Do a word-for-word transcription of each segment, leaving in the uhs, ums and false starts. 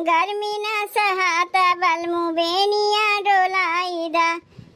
गर्मी ना सहात बलमु बेनिया डोलाई दा,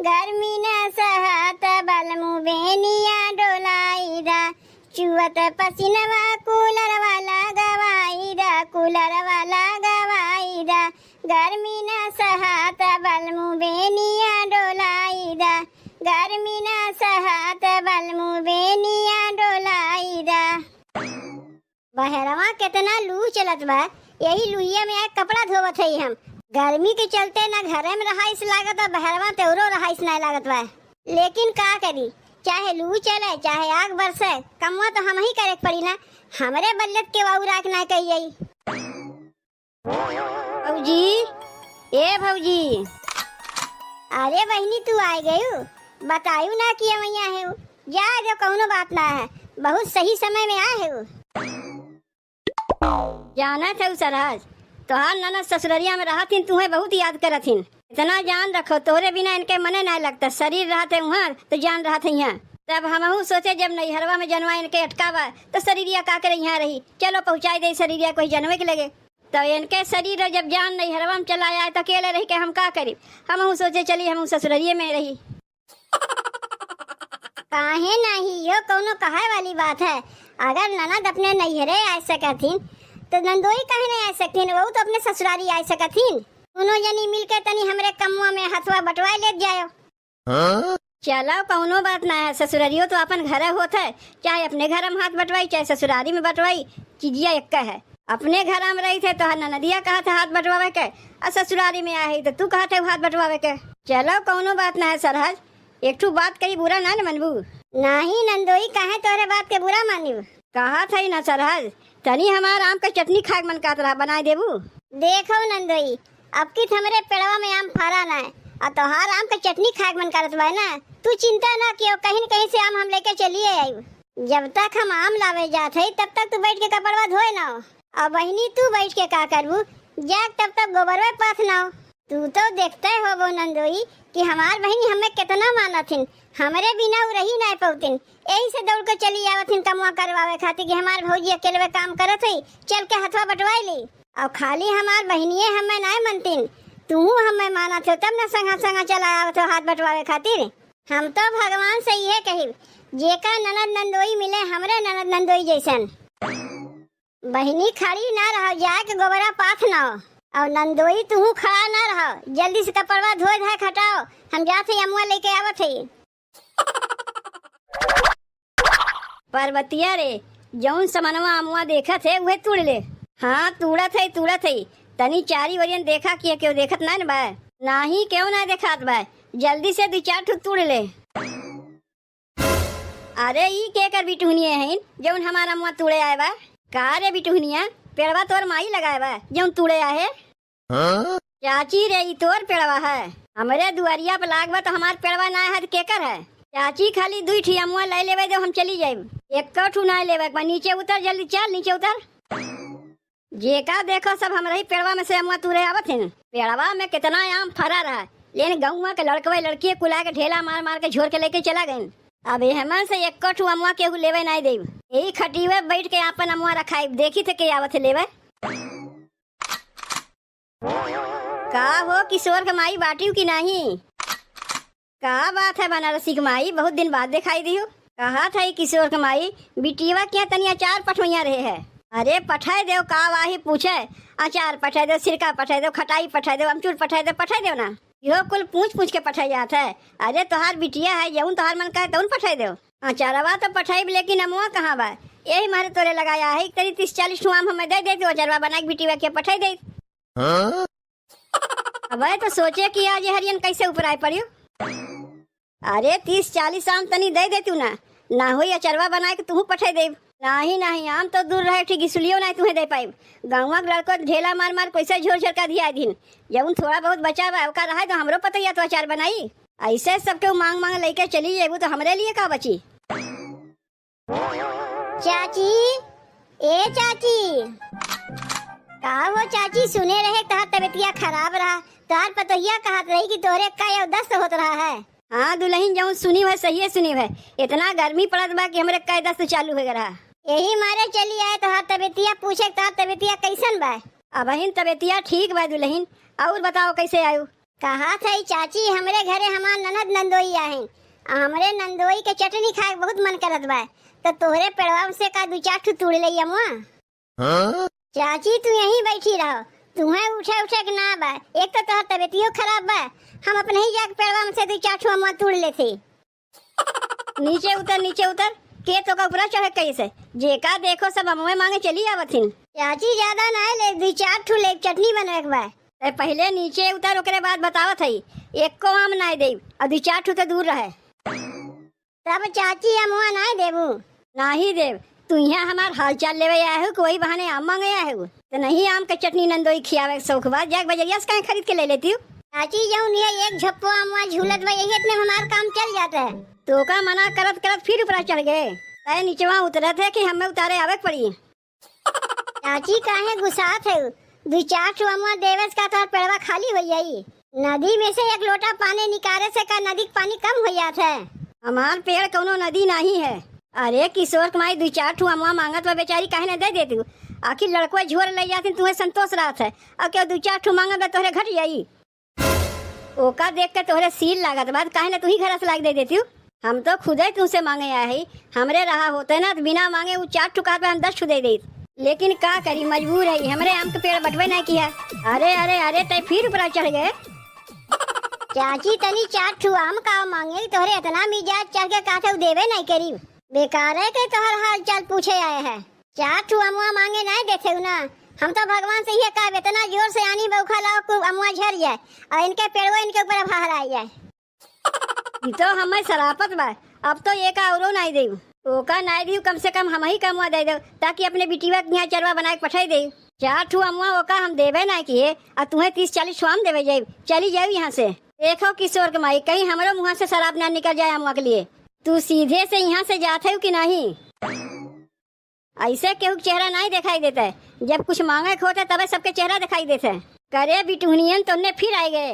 गर्मी ना सहात बलमु बेनिया डोलाई दा। चुअत पसीनवा कूलरवा लगवाई दा, कूलरवा लगवाई दा। गर्मी ना सहात बलमु बेनिया डोलाई दा, गर्मी ना सहात बलमु बेनिया डोलाई दा। बहरवा केतना लू चलत बा, यही लुइया में आके कपड़ा धोवत हई हम। गर्मी के चलते ना घरे में रहाइस लागत बा, बहरवा तेवरो रहाइस नाय लागत बा। लेकिन का करी, चाहे लू चले, चाहे आग बरसे, कमवा तो हमही करे के पड़ी ना। हमरे बल्ले त केहू आउर आके ना कही जाई। भौजी, ए भौजी। अरे बहिनी, तू आइ गयू, बतायू ना कि अमैया है। जा दो, कौनो बात ना है, बहुत सही समय में आए है। जानत है सरहज, तोहार ननद ससुररिया में रहत हिन, तुहे बहुत याद करत हिन। इतना जान रखो, तोहरे बिना इनके मने ना लगता। शरीर रहत है उहाँ, तो जान रहत है यहाँ। तब हमहू सोचे, जब नैहरवा में जनवा इनके अटका बा, तो शरीरिया का करे यहाँ रही। चलो पहुँचाई दे शरीरिया कोई जनवे के लगे। तो इनके शरीर जब जान नैहरवा में चला आए, तो अकेले रह के हम का करी? हमहू सोचे, चली हमहू ससुररिये में रही। काहे नाही, यो कौनो कहे वाली बात है? अगर ननद अपने नैहरे आ सकथिन, तो नंदोई काहे नहीं आ सकथिन? वो तो अपने ससुरारी आ सकथिन। दोनों जनी मिलके तनी हमरे कमवा में हथवा बटवाए लेत जायो। हाँ? चलो, कौनो बात ना है, ससुररियो तो अपन घर होत है, चाहे अपने घर में हाथ बटवाई, चाहे ससुरारी में बटवाई, चीजिया एक है। अपने घर में रही थे तो ननदिया कहा था हाथ बटवावे के, और ससुरारी में आए है तो तू कहा थे हाथ बटवावे के। चलो, कौनो बात ना है सरहज, एक ठू बात कही, बुरा ना न मनबू? नाही नंदोई, काहे तोहरे बात के बुरा मानिब? कहा था ना सरहज, तनी हमार आम के चटनी खाए के मन कहत रहा, बनाए देबू? देखो नंदोई, अब की हमरे पेड़वा में आम फरा ना है, और तोहार आम के चटनी खाए के मन करत बा ना, तू चिंता ना कियो, कहीं न कहीं से आम हम लेके चलिए आइब। जब तक हम आम लावे जात है, तब तक तू बैठ के कपड़वा धोए ना हो। और बहिनी, तू बैठ के का करबू? जाग तब तक गोबरवे पाथ ना हो। तू तो देखते होबो नंदोई कि हमार बहिनी हमें कितना मानत हिन, हमरे बिना उ रही ना पौतिन, यही से दौड़ के चली आवत हिन कमवा करवावे खातिर कि हमार भौजी अकेलवे काम करत है, चल के हथवा बटवाई ली। और खाली हमार बहिनिये हमें नाय मनतिन, तूहू हमें मानत हो, तब न संगा संगा चला आवत हो हाथ बटवावे खातिर। हम तो भगवान से इहे कहिब, जेका ननद नंदोई मिले, हमरे ननद नंदोई जैसन। बहिनी खड़ी ना रहो, जाए के गोबरा पाथ ना हो। और नंदोई तूहू खड़ा ना रहो, जल्दी से कपड़वा धोए धाए के हटाओ, हम जात ही अमुआ लेके आवत ही। पर्वतिया रे, जौन समनवा अमुआ देखत है, उहे तूड़ ले। हाँ, तूड़त है, तूड़त है। तनी चारी ओरियन देखा कि केहू देखत ना न बा। नाही, केहू ना देखात बा। जल्दी से दू चार ठो तूड़ ले। अरे, ई केकर बिटुहनिया हईन, जौन हमार अमुआ तूड़े आए बा? का रे बिटुहनिया, पेड़वा तोर माई लगाए बा, जौन तूड़े आहे? हाँ? चाची रे, ई तोर पेड़वा है? हमरे दुआरिया पे लाग बा, तो हमार पेड़वा ना है, तो केकर है? चाची, खाली दुई ठी अमुआ ले लेवे दो, हम चली जाइब। एक्को ठू ना लेवे के बा। नीचे उतर, जल्दी चल, नीचे उतर। जेका देखो, सब हमरे ही पेड़वा में से अमुआ तूरे आवत हैं। पेड़वा में कितना आम फरा रहा, लेकिन गौवा के लड़कवे लड़किए कुला के ढेला मार मार के झोर के लेके चला गइन। अब एहमन से एक्को ठू अमुआ केहू लेवे नाई देब। यही खटिवे बैठ के आपन अमुआ रखाइब, देखी थे के आवत है लेवे। का हो किशोर के माई, बाटिउ कि नाही? का बात है बनारसी के माई, बहुत दिन बाद देखाई दिहु। कहा था ई किशोर के माई, बिटियवा के यहाँ तनी अचार पठवैया रहे है। अरे पठाए देव, का वाही पूछे, अचार पठाए देव, सिरका पठाए देव, खटाई पठाए देव, अमचूर पठाए देव, पठाए देव ना। इहो कुल पूछ पूछ के पठाए जात है। अरे तोहार बिटिया है, जौन तोहार मन कहे तौन पठाए देव। अचारवा तो पठाइब, लेकिन अमुआ कहाँ बा? यही मारे तोरे लगाया है, तनी तीस चालीस ठो आम हमें दे दे, तो अचारवा बना के बिटियवा के पठाए दे। हाँ? अबे तो सोचे कि आज ये हरियन कैसे ऊपर आए पड़ियो। अरे तीस चालीस आम तनी दे दे तू ना, ना होई अचरवा बनाए के तुहू पठे देब। नाही, नाही, आम तो दूर रहे, ठीक गिसुलियो नाही तुहे दे पाइब। गाँवा के लड़को ढेला मार मार कैसे झोर झोर का धिया दिन। जौन थोड़ा बहुत बचा बा, ओका रहे तो हमरो पतैया तो अचार बनाई। ऐसे सबके मांग मांग लेके चली जेबू तो हमरे लिए का बची? चाची, ए चाची। का हो चाची, सुने रहे तोहार तबीयतिया खराब रहा, तोहार पतोहिया कहत रही कि तोहरे का यो दस्त होत रहा है। हाँ दुलहिन, जौन सुनी है सहिए सुनी है, इतना गर्मी पड़त बा कि हमरे का दस्त चालू हो रहा। यही मारे चली आए तोहार तबीयतिया पूछे, तोहार तबीयतिया कैसन बा? अबहिन तबेतिया ठीक बा दुलहिन, अउर बताओ कइसे आयु? कहत हई चाची, हमरे घरे हमार ननद नंदोई आहिन, आ हमरे नंदोई के चटनी खाए के बहुत मन करत बा, त तोहरे पेड़वा से का दुइ चार ठू तूड़ लेई अमवा? हाँ? चाची, तू यहीं बैठी रहो, तुहें उठे उठे के ना बा, एक तो तोहर तबेतियो खराब बा, हम अपने ही जाके पेड़वा में से दुइ चार ठू अमवा तूड़ लेते। नीचे उतर, नीचे उतर, के तोका ऊपरा चढ़े कइसे? जेका देखो सब अमवे मांगे चली आवत हिन। चाची, ज्यादा ना ले, दुइ चार ठू ले चटनी बनवे के बा। ए, पहिले नीचे उतर, ओकरे बाद बतावत हई। एको आम नाय देब, अउर दुइ चार ठू तो दूर रहे। तब चाची, अमवा नाय देबू? नाही देब। तू इहाँ हमार हाल चाल लेवे आए हो कि वही बहाने आम मांगे आए हो? त नहीं आम के चटनी नंदोई खियावे के शौक बा, जाके बजरिया से काहे खरीद के ले लेती हो? चाची, जौन ये एक झप्पो अमवा झूलत बा, यही इतने में हमार काम चल जात है। तोका मना करत करत फिर ऊपरा चढ़ गए, तय निचवा उतरत है कि हमें उतारे आवे के पड़ी। चाची, काहे गुस्सात है? दुइ चार ठो अमवा देवे से का तोहर पेड़वा खाली होइ जाई? नदी में से एक लोटा पानी निकाले से का नदी के पानी कम होइ जात है? हमार पेड़ कौनो नदी नहीं है। अरे किशोर के माई दुइ चार ठो अमवा मांगत बा बेचारी, काहे न दे देती? आखिर लड़को झोर ले जाती, तुम्हें संतोष रहत है, और क्यों दुइ चार ठो मांगत बा तोहरे घट जाई? ओका देख के तोहरे सील लागत बा, काहे ना तू ही घरा से लाके दे देती हूँ? हम तो खुदे तुमसे मांगे आए हई, हमरे रहा होते ना तो बिना मांगे उ चार ठो कहत बा हम दस ठो दे देत। लेकिन का करी, मजबूर है, हमरे आम के पेड़ बटवे ना किया। अरे अरे अरे, तय फिर ऊपरा चढ़ गए। चाची, तनी चार ठो आम का मांगे, तोहरे इतना मिजाज चढ़ के कहत है उ देवे नहीं करी। बेकार है के तोहर हाल चाल पूछे आए है। चार ठू अमवा मांगे नाय देते हो ना। हम तो भगवान से ये कहब, इतना जोर से आनी बौखा लाओ कि अमवा झर जाए और इनके पेड़वा इनके ऊपर फहराई जाए। ई तो हमें सरापत बा, अब तो एका औरो नाय देउ। ओका नाय देउ, कम से कम हम ही का अमवा दे दो, ताकि अपने बिटिया के यहाँ चरवा बनाए के पठाई दे। चार ठू अमवा ओका हम देबे ना किए, और तुम्हें तीस चालीस ठू आम देवे जाइब। चली जाओ यहाँ से। देखो किशोर के माई, कहीं हमरो मुँह से शराब ना निकल जाए अमवा के लिए। तू सीधे से यहाँ से जात है कि नहीं? ऐसे केहू के चेहरा नहीं दिखाई देता है, जब कुछ मांगे के होता है, तबे सबके चेहरा दिखाई देता है। करे बिटुहनियन, तोहने फिर आए गए।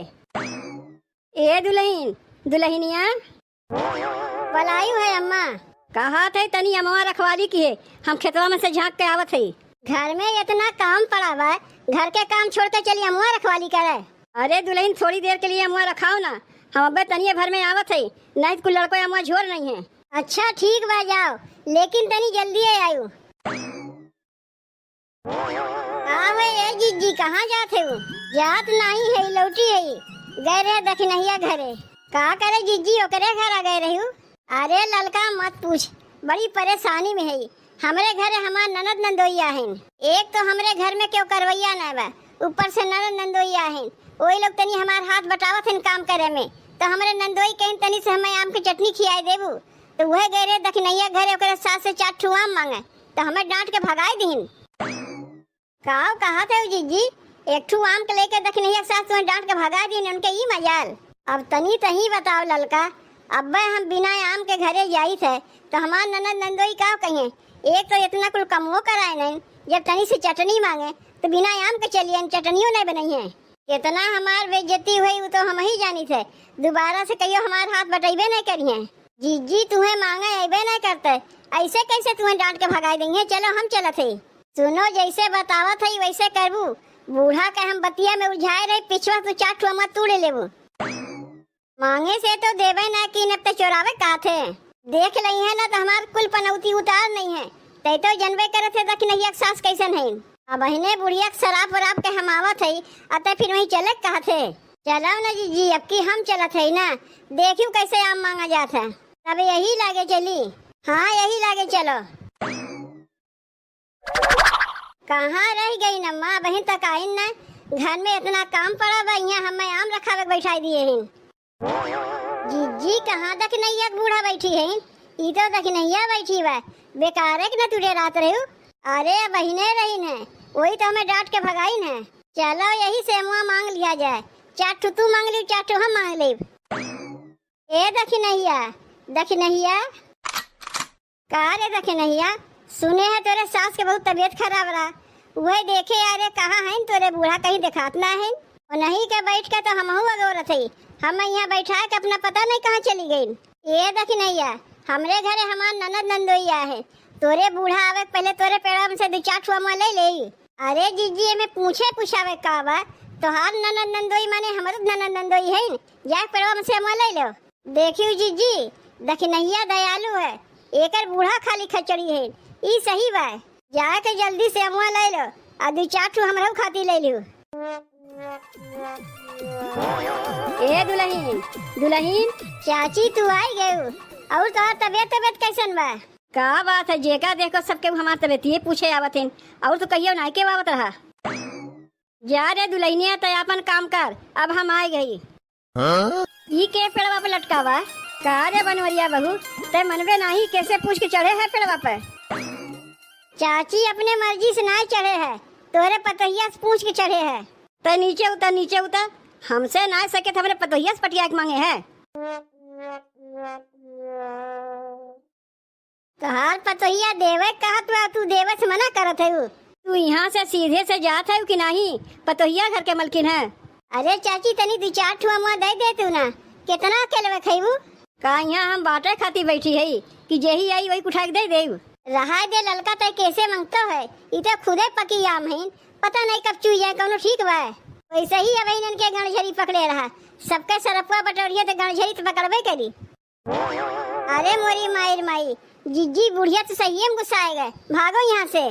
ए दुलहिन, दुलहिनिया। बलायु है अम्मा। कहा थे तनी अमवा रखवाली किहे, हम खेतवा में से झांक के आवत है। घर में इतना काम पड़ा बा, घर के काम छोड़ के चली अमवा रखवाली करे। अरे दुलहिन, थोड़ी देर के लिए अमवा रखाओ ना, हम अबे तनिए भर में आवत है, नहीं तो कुल लड़को अमवा झोर नहीं है। अच्छा ठीक बा, जाओ, लेकिन तनी जल्दी आयु। का है ए जिज्जी, कहाँ जात है? जात नहीं है, लौटी है, गए रहे दखिनहिया घरे। का करे जिज्जी, ओकरे घर आ गए रहू? अरे ललका मत पूछ, बड़ी परेशानी में है। हमरे घरे हमार ननद नंदोई आहिन। एक तो हमरे घर में केहू करवैया ना बा, ऊपर से ननद नंदोई आहिन। वही लोग तनी हमार हाथ बटावत हिन काम करे में, तो हमरे नंदोई कहिन तनी से हमें आम के चटनी खियाए देबू। तो वह गए रहे दखिनैया घरे, ओकरे सास से चार ठू आम मांगे, तो हमें डांट के भगाए दीन। काव कहा थे जिज्जी, एक ठू आम के लेके दखिनैया सास तुम्हें डांट के भगाए दीन, उनके ई मजाल। अब तनी तही बताओ ललका, अब्बे हम बिना आम के घरे जाई थे, तो हमार ननद नंदोई का कहिए? एक तो इतना कुल कमवो कराए नहीं, जब तनी से चटनी मांगे, तो बिना आम के चलिए, चटनियों नहीं बनाई है। कितना हमार बेइज्जती हुई, वो तो हम ही जानी थे। दोबारा से कहियो हमार हाथ बटैबे नहीं करिए। जिज्जी, तुम्हें मांगे अइबे नहीं करते, ऐसे कैसे तुम्हें डांट के भगाई देंगे? चलो हम चलत है। सुनो, जैसे बतावत है वैसे करबू। बूढ़ा के हम बतिया में उलझाए रही, पिछवा तू चार ठू अमवा तूड़ लेबू। मांगे से तो देबे ना कीन, अब तो चोरावे का थे। देख लई है ना तो हमार कुल पनौती उतार नहीं है। तै तो जनबे करे थे दखिनैया के सास कैसन है। अब अहिने बुढ़िया के शराब वराब के हम आवत है, अतः फिर वहीं चले के कहा थे। चलो ना जिज्जी, अब की हम चलत है ना, देखियो कैसे आम मांगा जात है। तब यही लागे चली। हाँ, यही लागे चलो। कहाँ रह गई न माँ बहिन तक आइन न? घर में इतना काम पड़ा बा, यहाँ हमें आम रखावे के बैठाई दिए हैं। जिज्जी, कहाँ दखिनैया के बूढ़ा बैठी है? ई तो दखिनैया बैठी बा। बेकारे के न तू डेरात रहू। अरे बहिने रही न, वही तो हमें डांट के भगाई न। चलो यही से अमवा मांग लिया जाए, चार ठो तू मांग ली, चार ठो हम मांग लेब। ए दखिनैया, दखिनैया। का रे दखिनैया, सुने है तोरे सास के बहुत तबीयत खराब रहा, वही देखे आ रे, कहाँ है तोरे बूढ़ा, कहीं देखात ना है। उन्हीं के बैठ के तो हमहू अगोरत है, हम यहाँ बैठा के अपना पता नहीं कहाँ चली गई। ए दखिनैया, हमरे घरे हमार ननद नंदोई आए है, तोरे बूढ़ा आवे के पहले तोरे पेड़वा में से दो चार ठो अमवा ले ले। अरे जिज्जी, एमे पूछे पुछावे का बा? तोहार ननद नंदोई माने हमरो ननद नंदोई है न। जाके पेड़वा में से अमवा ले लो। देखियो जिज्जी, दखिनहिया दयालु है, एकर बूढ़ा खाली खचड़ी है, ई सही बा। जाके जल्दी से अमवा ले लो, आ दू चार ठो हमरो खातिर ले लियो। ए दुलहिन, दुलहिन। चाची, तू आई गयू, और तोहार तबियत, तबियत कैसन बा? का बात है, जेका देखो सबके हमार तबियतिये पूछे आवत हैं, और तो कहियो नाई के आवत रहा। जा रे दुलहिनिया, तै आपन काम कर, अब हम आए गई। हाँ? ई के पेड़वा पे लटकावा? का रे बनवरिया बहू, तै मनबे नाही, कैसे पूछ के चढ़े है पेड़वा पे? चाची, अपने मर्जी से नाही चढ़े है, तोहरे पतोहिया से पूछ के चढ़े है। तै नीचे उतर, नीचे उतर, हमसे नाही सके त हमरे पतोहिया से पटिया के मांगे है। तोहार पतोहिया देवे कहत बा, तू देवे से मना करत है। तू यहाँ से सीधे से जात है कि नाही? पतोहिया घर के मलकिन है। अरे चाची, तनी दू चार ठो अमवा दे दे तू ना, कितना अकेलवे खइबू? का यहाँ हम बांटे खातिर बैठी है कि जेही आई वही उठा के दे देउ? रहा दे ललका, तै कैसे मांगतो है, ई तो खुदे पकी आम है, पता नहीं कब चुई जाए, कौनो ठीक बा। वैसे ही अब इनन के गणझरी पकड़े रहा, सबके सरपुआ बटोरिए तो गणझरी तो पकड़बे करी। अरे मोरी माई रे माई, जिज्जी बुढ़िया तो सही में गुस्सा आए गए, भागो यहाँ से।